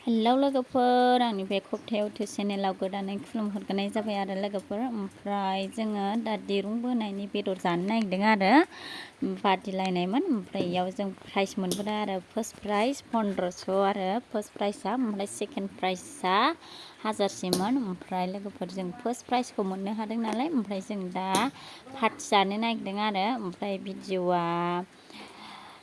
hello लोगोफोर आंनिफ्राय cocktail two चेनेलाव गोदानै खुलुमहरनाय जाबाय आरो लोगोफोर ओमफ्राय जोङो दा दिरुं बोनायनि बेदर जानो नागिरदों आरो बादिलायनायमोन ओमफ्राय इयाव जों प्राइज मोनबोदों आरो फार्स्ट प्राइज 1500 आरो फार्स्ट प्राइजआ ओमफ्राय सेकेन्ड प्राइजआ 1000सेमोन ओमफ्राय लोगोफोर जों फार्स्ट प्राइजखौ मोननो हादों नालाय ओमफ्राय जों दा पार्टि जानो नागिरदों आरो ओमफ्राय भिडिअआ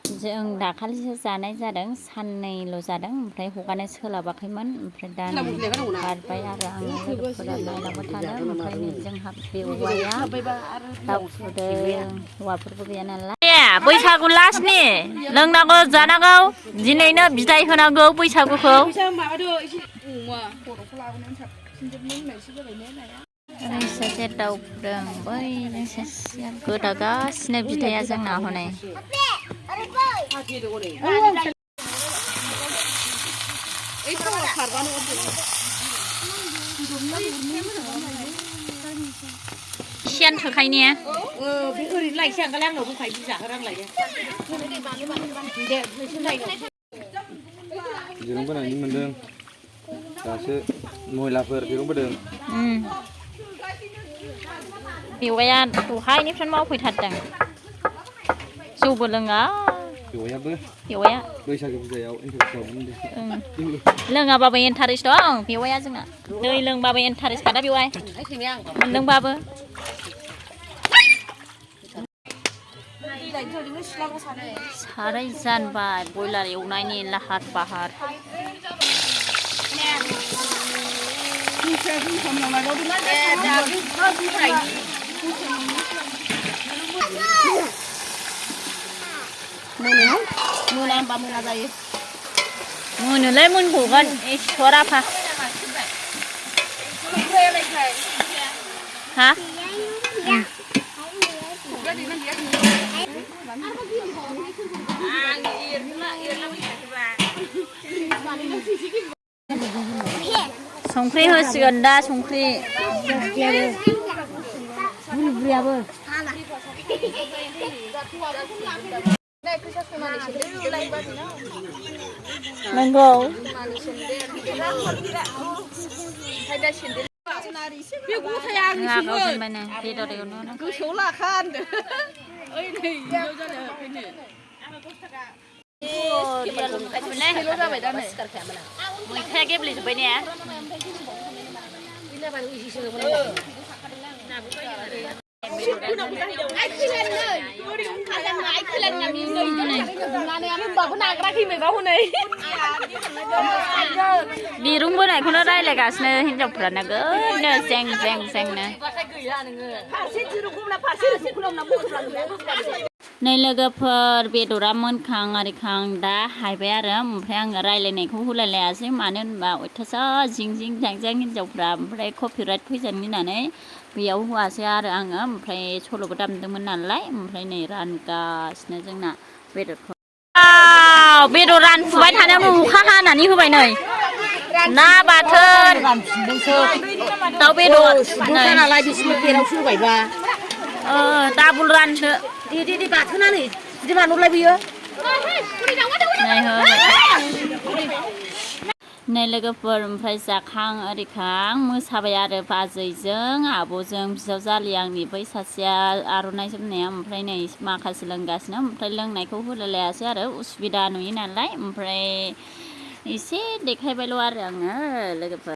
जों दाखालिसो जानाय जादों साननैल' जादों ओमफ्राय हगारनो सोलाबाखैमोन ओमफ्राय दा बारबाय आरो आङो लोगोफोरा नायलांबाय थादों ओमफ्राय नै जोंहा बेवाइया दावखुदों हौवाफोरबो गैया नालाय बैसागु लास्टनि लोंनांगौ जानांगौ दिनैनो बिदाय होनांगौ बैसागुखौ सासे दावखुदों बै सासेया गोदागासिनो बिदाया जोंना हनै इसेयानो थोखायने ओरैनो लायसै आंगालाय आंनाव दंखायो बिजाखौ रांलायो दिरुं बोनायनि मोनदों दासो मैलाफोर दिरुं बोदों बेवाइया दहायनिफ्रायनो मावफैथारदों जौबो लोङा बेवाइया बैसागु फुजायाव इन्टारेस्ट लोङाबाबो इन्टारेस्ट दं बेवाइया जोंना दै लोंबाबो इन्टारेस्ट खादा बेवाइ मोनदोंबाबो साराय जानबाय बयलार एवनायनि लाहार फाहार मोना होनबा मोना जायो मोनोलाय मोनग'गोन इसर आफा हा संख्रि होसिगोन दा संख्रि बुरियाबो नंगौ गोसोआव लाखा होनदो ओइ नै इयाव जानो फैनो जाबाय दा नै मैथाया गेब्लेजोब्बाय ने दिरुं बोनायखौनो रायलायगासिनो हिनजावफ्रानो गोनो जें जें जेंनो नै लोगोफोर बेदरा मोनखां आरिखां दा हायबाय आरो ओमफ्राय आङो रायलायनायखौ होलायलायासै मानो होनबा अयथासार जिं जिं जां जां हिनजावफ्रा ओमफ्राय कपिराइट फैजानो गिनानै बेयाव होआसै आरो आङो ओमफ्राय सल'बो दामदोंमोन नालाय ओमफ्राय नै रानगासिनो जोंना बेदरखौ बेदर रानफुबाय थानायावनो अखा हानानै होबाय नै ना बाथोन दाउ बेदर नालाय बिसिनि पेरावसो होबायबा डाबल रानसो दे बाथोना नै बिदि बानहरलाय बियो नै लोगोफोर ओमफ्राय जाखां ओरिखां मोसाबाय आरो बाजैजों आब'जों बिजावजालि आंनि बै सासेया आर'नाइ जोमनाया ओमफ्राय नै माखासे लोंगासिनो ओमफ्राय लोंनायखौ होलायलायासै आरो उसुबिदा नुयो नालाय ओमफ्राय एसे देखायबायल' आरो आङो लोगोफोर